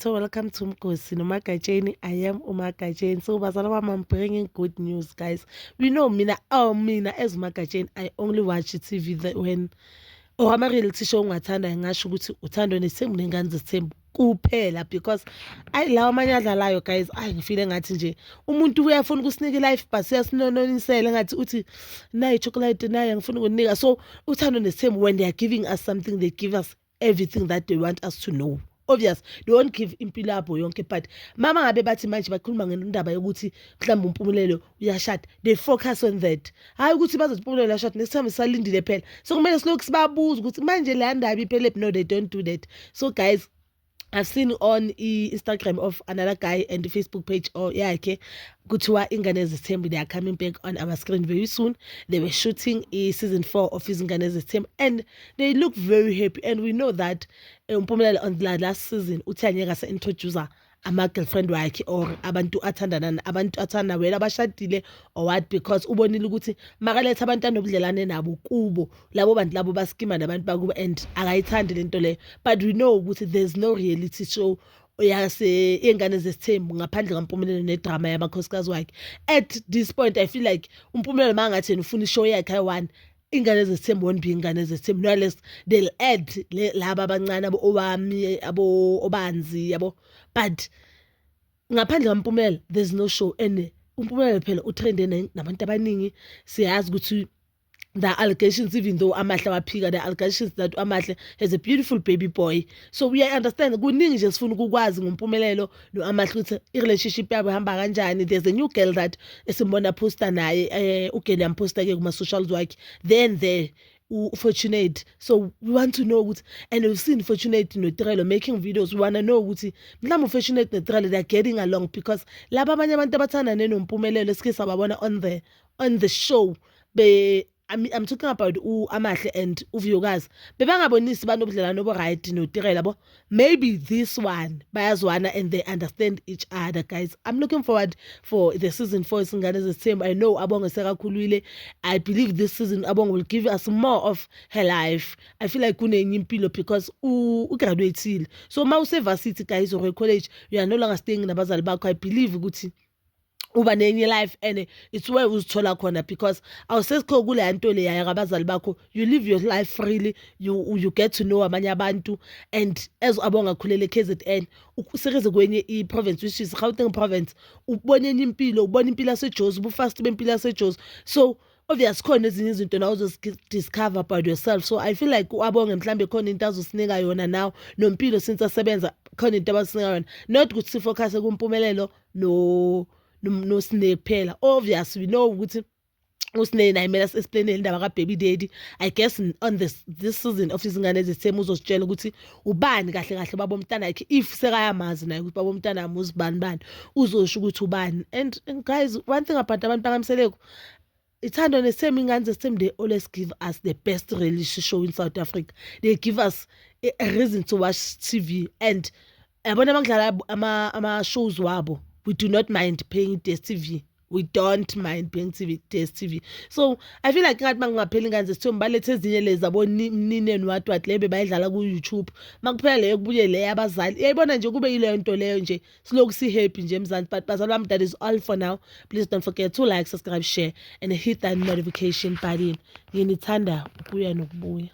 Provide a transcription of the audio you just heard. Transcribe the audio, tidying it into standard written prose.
So welcome to Mgosi noMagatsheni. I am uMagatsheni. So bazala bami, I'm bringing good news, guys. We know mina, oh, mina as uMagatsheni, I only watch TV that when or ama-reality show ngiwathanda. Ngingasho ukuthi Uthando Nesithembu Nengane Zesithembu kuphela, because ayi, lawa amanye adlalayo, guys, ayi, ngifile ngathi nje umuntu uyafuna ukusinika i-life, but siyasinononisela ngathi uthi nayi i-chocolate, nayi angifuni ukunika. So Uthando Nesithembu, when they are giving us something, they give us everything that they want us to know. Obvious, they won't give impilo yabo yonke, but mama ngabe bathi manje bakhuluma ngendaba yokuthi mhlawumbe uMpumelelo uyashada, they focus on that. Hhayi ukuthi bazothi uMpumelelo uyashada, next time sisalindile phela, so kumele silokhu sibabuza ukuthi manje leya ndaba iphelephi. No, they don't do that. So guys, I've seen on i-Instagram of another guy and the Facebook page or yakhe kuthiwa Ingane Zesithembu, they are coming back on our screen very soon. They were shooting i-season 4 of Izingane Zesithembu and they look very happy, and we know that uMpumelelo on the last season uthi angeke asa-introduce ama-girlfriend wakhe or abantu athandana, abantu athanda wena abashadile or what, because ubonile ukuthi makaletha abantu anobudlelwane nabo kubo, labo bantu labo baskima nabantu bakubo, and akayithandi lento leyo. But we know ukuthi there's no reality show yase Iy'ngane Zesithembu ngaphandle kaMpumelelo nedrama yamakhosikazi wakhe. At this point, I feel like uMpumelelo makangathi yena ufuna ishow yakhe ayi-one, Ingane Zesithembu won't be Ingane Zesithembu, no less they'll add laba abancane, abo owami, abo obanzi yabo. But ngaphandle kaMpumelelo there's no show, and uMpumelelo phela utrende nabantu abaningi. Siyazi ukuthi the allegations, even though Amahle waphika, the allegations that Amahle has a beautiful baby boy. So we understand kuningi nje sifuna ukukwazi ngoMpumelelo no-Amahle, ukuthi i-relationship yabo ihamba kanjani. There's a new girl that esimbona posta naye, ugirl yamposta-ke kuma-socials wakhe, then there uFortunate. So we want to know ukuthi, and we've seen Fortunate noTirelo making videos, we wanna know ukuthi mhlawumbe uFortunate noTirelo, they're getting along, because laba abanye abantu abathandane noMpumelelo esike sababona on the show be, I mean, I'm talking about u-Amahle and uVuyokazi, bebangabonisi banobudlelwano obu-right noTirelo yabo. Maybe this one bayazwana and they understand each other. Guys, I'm looking forward for the season 4 Izingane Zesithembu. I know Abonge sekakhulile. I believe this season Abonge will give us more of her life. I feel like kunenye impilo because ugraduateile. So ma use-varsity, guys, or college, you are no longer staying nabazali bakho. I believe ukuthi uba nenye life and it's where uzithola khona, because awusesikho kuleya nto leya yakabazali bakho. You live your life freely, you get to know abanye abantu. And as Abonga khulele KZN, usekeze kwenye i-province, which is Gauteng province, ubona enye impilo, ubona impilo yaseJozi, ubufast bempilo yaseJozi. So obvious khona ezinye izinto nawe uzozidiscover about yourself. So I feel like u-Abonge mhlambe khona into azosinika yona now, noMpilo since asebenza khona into abasinika yona, not ukuthi sifocus kuMpumelelo noSne kuphela. Obvious, we know ukuthi uSne naye kumele asi-explainele indaba ka-baby daddy. I guess on this season of Izingane Ezithembu uzositshela ukuthi ubani kahle kahle baba umntana yakhe, if sekayamazi naye ukuthi baba umntana wami uzibani bani, uzosho ukuthi ubani. And guys, one thing about abantu bakaMseleku, Uthando Nesithembu, Ingane Zesithembu, they always give us the best reality show in South Africa. They give us a reason to watch TV, and yabona makudlala ama-shows wabo, we do not mind paying DStv. We don't mind paying TV, DStv. So I feel like ngathi makungaphela Ingane Zesithembu, balethe ezinye lezi zabo Mnini and what what le bebayidlala ku-YouTube. Makuphela leyo, kubuye le yabazali, uyayibona nje, kube yileyo nto leyo nje, silokhu si-happy nje eMzansi. But bazali bami, that is all for now. Please don't forget to like, subscribe, share and hit that notification button. Nginithanda ukuya nokubuya.